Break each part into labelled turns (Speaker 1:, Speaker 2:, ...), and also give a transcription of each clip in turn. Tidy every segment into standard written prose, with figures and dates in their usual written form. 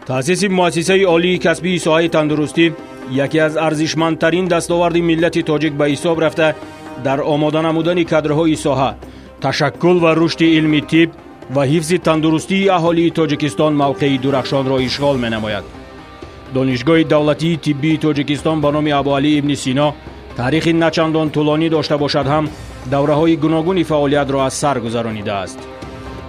Speaker 1: Таъсиси муассисаи олии касбии соҳаи тандурустӣ яке аз арзишмандтарин дастоварди миллати тоҷик ба ҳисоб рафта, дар омода намудани кадрҳои соҳа, ташаккул ва рушди илми тиб ва ҳифзи тандурустии аҳолии Тоҷикистон мавқеи дурахшонро ишғол менамояд. Донишгоҳи давлатии тиббии Тоҷикистон ба номи Абуалӣ ибни Сино таърихи начандон тӯлонӣ дошта бошад ҳам, давраҳои гуногуни фаъолиятро аз сар гузаронидааст.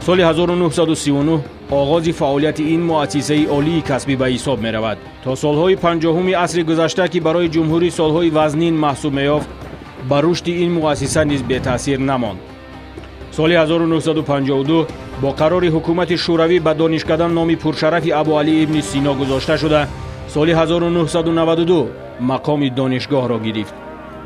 Speaker 1: Соли 1939 оғози фаъолияти ин муассисаи олии касбӣ ба ҳисоб меравад. То солҳои 50-уми асри гузашта, ки барои ҷумҳурӣ солҳои вазнин маҳсуб меёфт, ба рушди ин муассиса низ бетаъсир намонд. Соли 1952 бо қарори ҳукумати Шӯравӣ ба донишкада номи пуршарафи Абуалӣ ибни Сино гузошта шуда, соли 1992 мақоми донишгоҳро гирифт.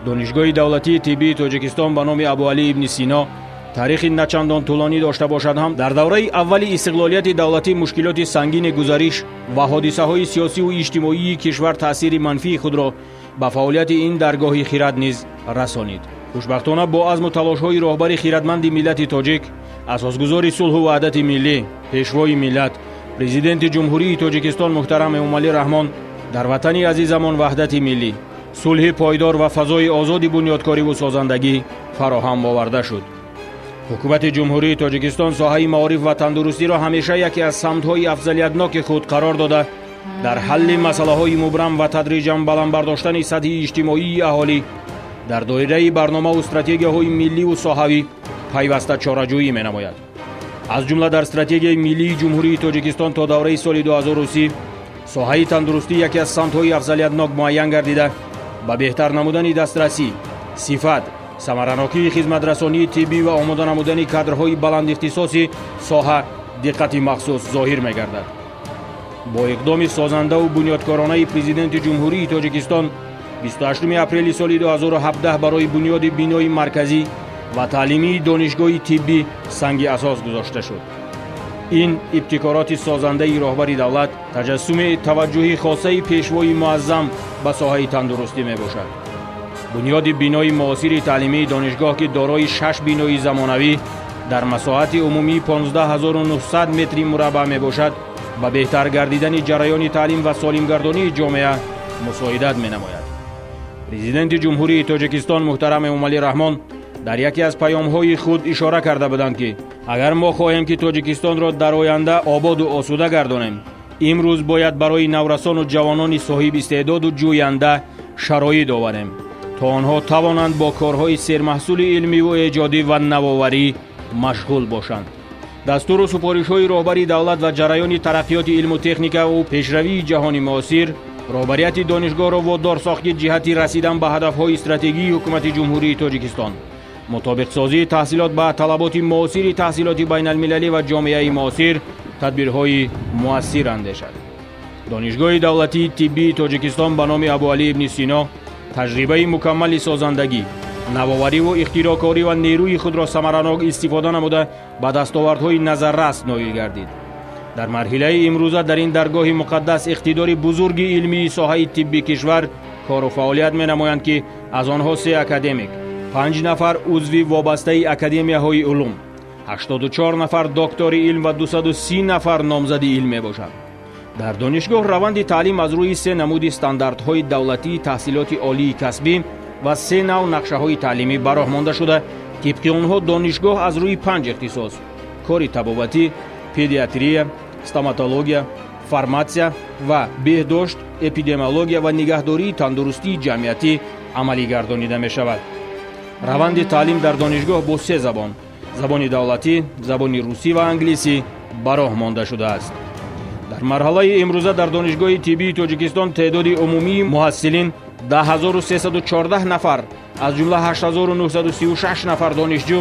Speaker 1: Донишгоҳи давлатии тиббии Тоҷикистон ба номи Абуалӣ ибни Сино таърихи начандон тӯлонӣ дошта бошад ҳам, дар давраи аввали истиқлолияти давлатӣ мушкилоти сангини гузариш ва ҳодисаҳои сиёсиву иҷтимоии кишвар таъсири манфии худро ба фаъолияти ин даргоҳи хирад низ расонид. Хушбахтона, бо азму талошҳои роҳбари хиратманди миллати тоҷик, асосгузори сулҳу ваҳдати миллӣ, Пешвои миллат, Президенти Ҷумҳурии Тоҷикистон муҳтарам Эмомалӣ Раҳмон, дар ватани азизамон ваҳдати миллӣ, сулҳи пойдор ва фазои озоди бунёдкориву созандагӣ фароҳам оварда шуд. Ҳукумати Ҷумҳурии Тоҷикистон соҳаи маориф ва тандурустиро ҳамеша яке аз самтҳои афзалиятноки худ қарор дода, дар ҳалли масъалаҳои мубрам ва тадриҷан баланд бардоштани сатҳи иҷтимоии аҳолӣ дар доираи барномаву стратегияҳои милливу соҳавӣ пайваста чораҷӯӣ менамояд. Аз ҷумла дар Стратегияи миллии Ҷумҳурии Тоҷикистон то давраи соли 2030 соҳаи тандурустӣ яке аз самтҳои афзалиятнок муайян гардида, ба беҳтар намудани дастрасӣ, сифат, самаранокии хизматрасонии тиббӣ ва омода намудани кадрҳои баландихтисоси соҳа диққати махсус зоҳир мегардад. Бо иқдоми созандаву бунёдкоронаи Президенти Ҷумҳурии Тоҷикистон 28 апрели соли 2017 барои бунёди бинои марказӣ ва таълимии донишгоҳи тиббӣ санги асос гузошта шуд. Ин ибтикороти созандаи роҳбари давлат таҷассуми таваҷҷӯҳи хосаи Пешвои муаззам ба соҳаи тандурустӣ мебошад. Бунёди бинои муосири таълимии донишгоҳ, ки дорои шаш бинои замонавӣ дар масоҳати умумии 15 900 метри мураббаъ мебошад, ба беҳтар гардидани ҷараёни таълим ва солимгардонии ҷомеа мусоидат менамояд. Президенти Ҷумҳурии Тоҷикистон муҳтарам Эмомалӣ Раҳмон дар яке аз паёмҳои худ ишора карда буданд, ки агар мо хоҳем, ки Тоҷикистонро дар оянда ободу осуда гардонем, имрӯз бояд барои наврасону ҷавонони соҳибистеъдоду ҷӯянда шароит оварем, то онҳо тавонанд бо корҳои сермаҳсули илмиву эҷодӣ ва навоварӣ машғул бошанд. Дастуру супоришҳои роҳбари давлат ва ҷараёни тараққиёти илму техникаву пешравии ҷаҳони муосир роҳбарияти донишгоҳро водор сохт, ки ҷиҳати расидан ба ҳадафҳои стратегии Ҳукумати Ҷумҳурии Тоҷикистон, мутобиқсозии таҳсилот ба талаботи муосири таҳсилоти байналмилалӣ ва ҷомеаи муосир тадбирҳои муассир андешад. Донишгоҳи давлатии тиббии Тоҷикистон ба номи Абуалӣ ибни Сино таҷрибаи мукаммали созандагӣ, навовариву ихтироъкорӣ ва нерӯи худро самаранок истифода намуда, ба дастовардҳои назаррас ноил гардид. Дар марҳилаи имрӯза дар ин даргоҳи муқаддас иқтидори бузурги илмии соҳаи тибби кишвар кору фаъолият менамоянд, ки аз онҳо се академик, панҷ нафар узви вобастаи академияҳои улум, 84 нафар доктори илм ва 230 нафар номзади илм мебошанд. Дар донишгоҳ раванди таълим аз рӯи се намуди стандартҳои давлатии таҳсилоти олии касбӣ ва се нав нақшаҳои таълимӣ ба роҳ монда шуда, тибқи онҳо донишгоҳ аз рӯи панҷ ихтисос: кори табобатӣ, педиатрия, стоматология, фарматсия ва беҳдошт, эпидемиология ва нигаҳдории тандурустии ҷамъиятӣ амалӣ гардонида мешавад. Раванди таълим дар донишгоҳ бо се забон: забони давлатӣ, забони русӣ ва англисӣ ба роҳ монда шудааст. Дар марҳалаи имрӯза дар Донишгоҳи тиббии Тоҷикистон теъдоди умумии муҳассилин 10 314 нафар, аз ҷумла 8936 нафар донишҷӯ,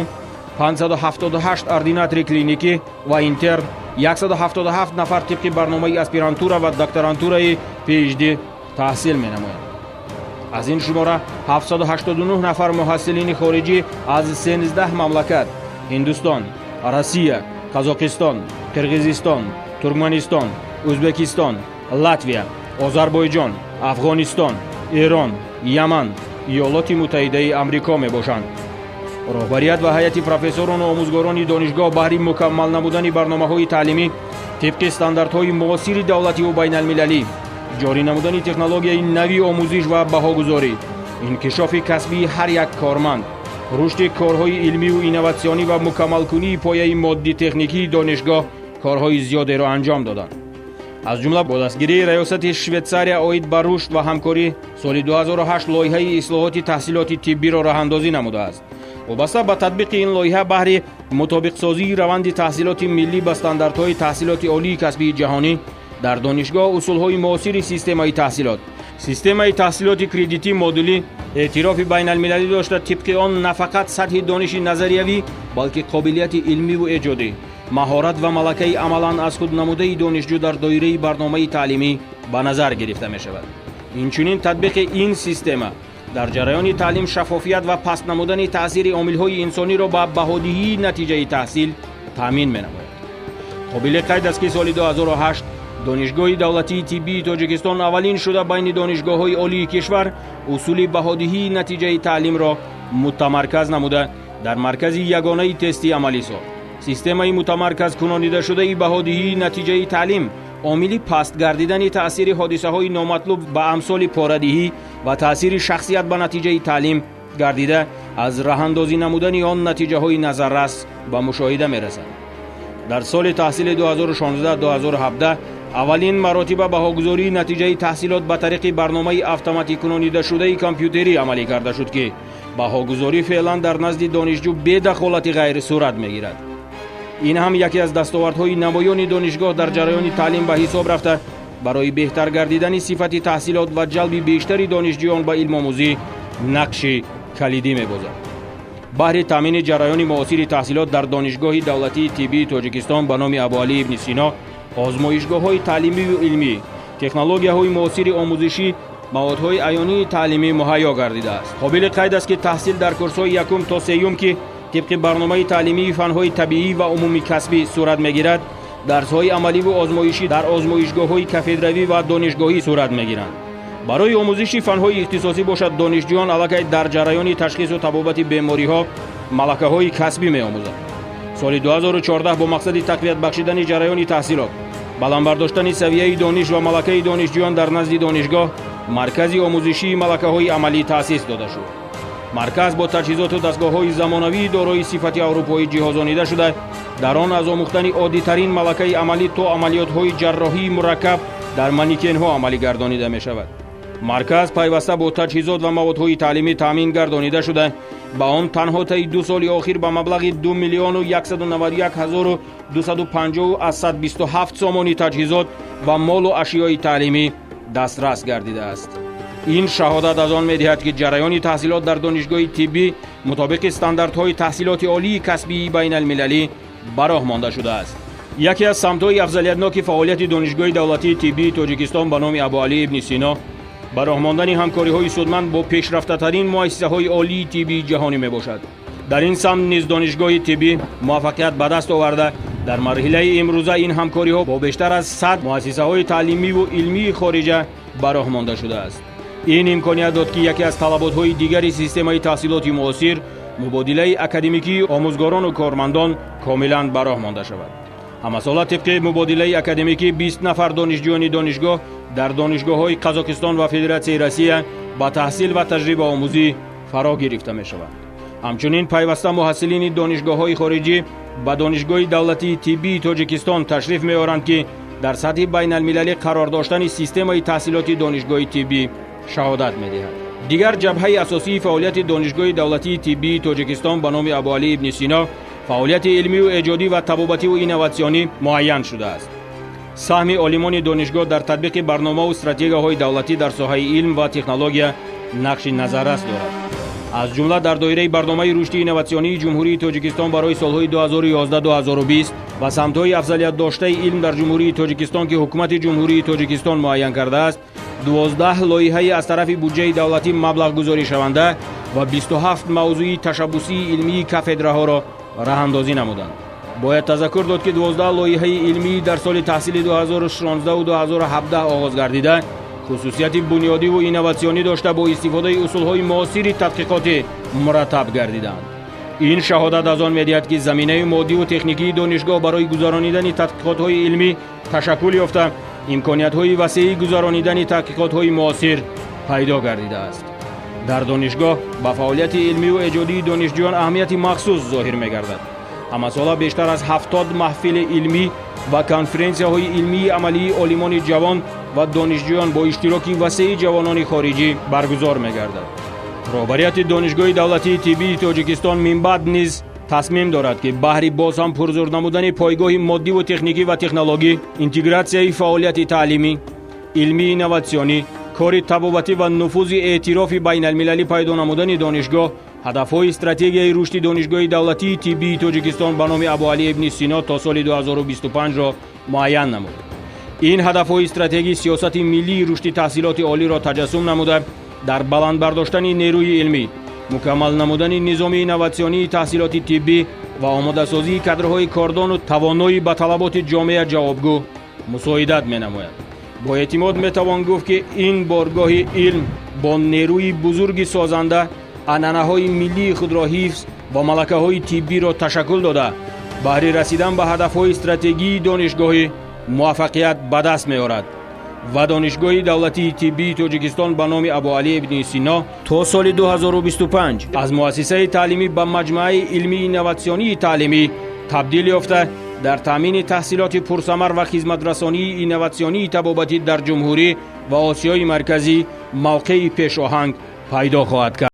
Speaker 1: 578 ординатори клиникӣ ва интерн, 177 нафар тибқи барномаи аспирантура ва докторантураи PhD таҳсил менамоянд. Аз ин шумора 789 нафар муҳассилини хориҷӣ аз 13 мамлакат: Ҳиндустон, Россия, Қазоқистон, Қирғизистон, Туркманистон, Ӯзбекистон, Латвия, Озарбойҷон, Афғонистон, Эрон, Яман, Иёлоти Муттаҳидаи Амрико мебошанд. Роҳбарият ва ҳайати профессорону омӯзгорони донишгоҳ баҳри мукаммал намудани барномаҳои таълимӣ Тибқи стандартҳои муосири давлативу байналмилалӣ, ҷорӣ намудани технологияи нави омӯзиш ва баҳогузорӣ, инкишофи касбии ҳар як корманд, рушди корҳои илмиву инноватсионӣ ва мукаммалкунии пояи моддӣ-техникии донишгоҳ корҳои зиёдеро анҷом доданд. Аз ҷумла бо дастгирии Раёсати Швейтсария оид ба рушд ва ҳамкорӣ соли 2008 лоиҳаи ислоҳоти таҳсилоти тиббиро роҳандозӣ намудааст. Вобаста ба татбиқи ин лоиҳа баҳри мутобиқсозии раванди таҳсилоти миллӣ ба стандартҳои таҳсилоти олии касбии ҷаҳонӣ дар донишгоҳ усулҳои муосири системаи таҳсилот, системаи таҳсилоти кредитӣ модулӣ эътирофи байналмилалӣ дошта, тибқи он на фақат сатҳи дониши назариявӣ, балки қобилияти илмиву эҷодӣ, маҳорат ва малакаи амалан аз худ намудаи донишҷӯ дар доираи барномаи таълимӣ ба назар гирифта мешавад. Инчунин татбиқи ин система дар ҷараёни таълим шаффофият ва паст намудани таъсири омилҳои инсониро ба баҳодиҳии натиҷаи таҳсил таъмин менамояд. Қобили қайд аст, ки соли 2008 Донишгоҳи давлатии тиббии Тоҷикистон аввалин шуда байни донишгоҳҳои олии кишвар усули баҳодиҳии натиҷаи таълимро мутамарказ намуда, дар маркази ягонаи тестӣ амалӣ сохт. Системаи мутамарказкунонидашудаи баҳодиҳии натиҷаи таълим омили паст гардидани таъсири ҳодисаҳои номатлуб ба амсоли порадиҳӣ ва таъсири шахсият ба натиҷаи таълим гардида, аз раҳандозӣ намудани он натиҷаҳои назаррас ба мушоҳида мерасад. Дар соли таҳсили 2016-2017 аввалин маротиба баҳогузории натиҷаи таҳсилот ба тариқи барномаи автоматикунонидашудаи компютерӣ амалӣ карда шуд, ки баҳогузорӣ феълан дар назди донишҷӯ бе дахолати ғайр сурат мегирад. Ин ҳам яке аз дастовардҳои намоёни донишгоҳ дар ҷараёни таълим ба ҳисоб рафта, барои беҳтар гардидани сифати таҳсилот ва ҷалби бештари донишҷӯён ба илмомӯзӣ нақши калидӣ мебозад. Баҳри таъмини ҷараёни муосири таҳсилот дар Донишгоҳи давлатии тиббии Тоҷикистон ба номи Абуалӣ ибни Сино озмоишгоҳҳои таълимиву илмӣ, технологияҳои муосири омӯзишӣ, маводҳои аёнии таълимӣ муҳайё гардидааст. Қобили қайд аст, ки таҳсил дар курсҳои якум то сеюм, ки тибқи барномаи таълимии фанҳои табиӣ ва умумикасбӣ сурат мегирад, дарсҳои амаливу озмоишӣ дар озмоишгоҳҳои кафедравӣ ва донишгоҳӣ сурат мегиранд. Барои омӯзиши фанҳои ихтисосӣ бошад, донишҷӯён аллакай дар ҷараёни ташхису табобати бемориҳо малакаҳои касбӣ меомӯзанд. Соли 2014 бо мақсади тақвият бахшидани ҷараёни таҳсилот, баланд бардоштани савияи дониш ва малакаи донишҷӯён дар назди донишгоҳ маркази омӯзишии малакаҳои амалӣ таъсис дода шуд. Марказ бо таҷҳизоту дастгоҳҳои замонавии дорои сифати аврупоӣ ҷиҳозонида шуда, дар он аз омӯхтани оддитарин малакаи амалӣ то амалиётҳои ҷарроҳии мураккаб дар манекенҳо амалӣ гардонида мешавад. Марказ пайваста бо таҷҳизот ва маводҳои таълимӣ таъмин гардонида шуда, ба он танҳо таи 2 соли охир ба маблағи 2 миллиону 191 ҳазору 250,27 сомонӣ таҷҳизот ва молу ашёи таълимӣ дастрас гардидааст. Ин шаҳодат аз он медиҳад, ки ҷараёни таҳсилот дар донишгоҳи тиббӣ мутобиқи стандартҳои таҳсилоти олии касбии байналмилалӣ ба роҳ монда шудааст. Яке аз самтҳои афзалиятноки фаъолияти Донишгоҳи давлатии тиббии Тоҷикистон ба номи Абуалӣ ибни Сино ба роҳ мондани ҳамкориҳои судманд бо пешрафтатарин муассисаҳои олии тиббии ҷаҳонӣ мебошад. Дар ин самт низ донишгоҳи тиббӣ муваффақият ба даст оварда, дар марҳилаи имрӯза ин ҳамкориҳо бо бештар аз 100 муассисаҳои таълимиву илмии хориҷа ба роҳ монда шудааст. Ин имконият дод, ки яке аз талаботҳои дигари системаи таҳсилоти муосир, мубодилаи академикии омӯзгорону кормандон, комилан ба роҳ монда шавад. Ҳамасола тибқи мубодилаи академикӣ 20 нафар донишҷӯёни донишгоҳ дар донишгоҳҳои Қазоқистон ва Федератсияи Россия ба таҳсил ва таҷрибаомӯзӣ фаро гирифта мешаванд. Ҳамчунин пайваста муҳассилини донишгоҳҳои хориҷӣ ба Донишгоҳи давлатии тиббии Тоҷикистон ташриф меоранд, ки дар сатҳи байналмилалӣ қарор доштани системаи таҳсилоти донишгоҳи тиббӣ шаҳодат медиҳад. Дигар ҷабҳаи асосии фаъолияти Донишгоҳи давлатии тиббии Тоҷикистон ба номи Абуалӣ ибни Сино фаъолияти илмию эҷодӣ ва табобативу инноватсионӣ муайян шудааст. Саҳми олимони донишгоҳ дар татбиқи барномаву стратегияҳои давлатӣ дар соҳаи илм ва технология нақши назаррас дорад. Аз ҷумла дар доираи барномаи рушди инноватсионии Ҷумҳурии Тоҷикистон барои солҳои 2011-2020 ва самтҳои афзалиятдоштаи илм дар Ҷумҳурии Тоҷикистон, ки Ҳукумати Ҷумҳурии Тоҷикистон муайян кардааст, 12 лоиҳаи аз тарафи буҷаи давлатӣ маблағгузоришаванда ва 27 мавзӯи ташаббусии илмии кафедраҳоро роҳандозӣ намуданд. Бояд тазаккур дод, ки 12 лоиҳаи илмӣ дар соли таҳсили 2016-2017 оғоз гардида, хусусияти бунёдиву инноватсионӣ дошта, бо истифодаи усулҳои муосири тадқиқотӣ мураттаб гардиданд. Ин шаҳодат аз он медиҳад, ки заминаи моддиву техникии донишгоҳ барои гузаронидани тадқиқотҳои илмӣ ташаккул ёфта, имкониятҳои васеи гузаронидани таҳқиқотҳои муосир пайдо гардидааст. Дар донишгоҳ ба фаъолияти илмиву эҷодии донишҷӯён аҳамияти махсус зоҳир мегардад. Ҳамасола бештар аз 70 маҳфили илмӣ ва конференсияҳои илмии амалии олимони ҷавон ва донишҷӯён бо иштироки васеи ҷавонони хориҷӣ баргузор мегардад. Роҳбарияти Донишгоҳи давлатии тиббии Тоҷикистон минбаъд низ тасмим дорад, ки баҳри боз ҳам пурзур намудани пойгоҳи моддиву техникӣ ва технологӣ, интегратсияи фаъолияти таълимӣ, илмии инноватсионӣ, кори табобатӣ ва нуфузи эътирофи байналмилалӣ пайдо намудани донишгоҳ, ҳадафҳои стратегияи рушди Донишгоҳи давлатии тиббии Тоҷикистон ба номи Абуалӣ ибни Сино то соли 2025-ро муайян намуд. Ин ҳадафҳои стратегӣ сиёсати миллии рушди таҳсилоти олиро таҷассум намуда, дар баланд бардоштани нерӯи илмӣ, мукаммал намудани низоми инноватсионии таҳсилоти тиббӣ ва омодасозии кадрҳои кордону тавоноӣ ба талаботи ҷомеа ҷавобгӯ мусоидат менамояд. Бо эътимод метавон гуфт, ки ин боргоҳи илм бо нерӯи бузурги созанда анъанаҳои миллии худро ҳифз ва малакаҳои тиббиро ташаккул дода, баҳри расидан ба ҳадафҳои стратегии донишгоҳӣ муваффақият ба даст меорад ва Донишгоҳи давлатии тиббии Тоҷикистон ба номи Абуалӣ ибни Сино то соли 2025 аз муассисаи таълимӣ ба маҷмӯаи илмии инноватсионии таълимӣ табдил ёфта, дар таъмини таҳсилоти пурсамар ва хизматрасонии инноватсионии табобатӣ дар ҷумҳурӣ ва Осиёи Марказӣ мавқеи пешоҳанг пайдо хоҳад кард.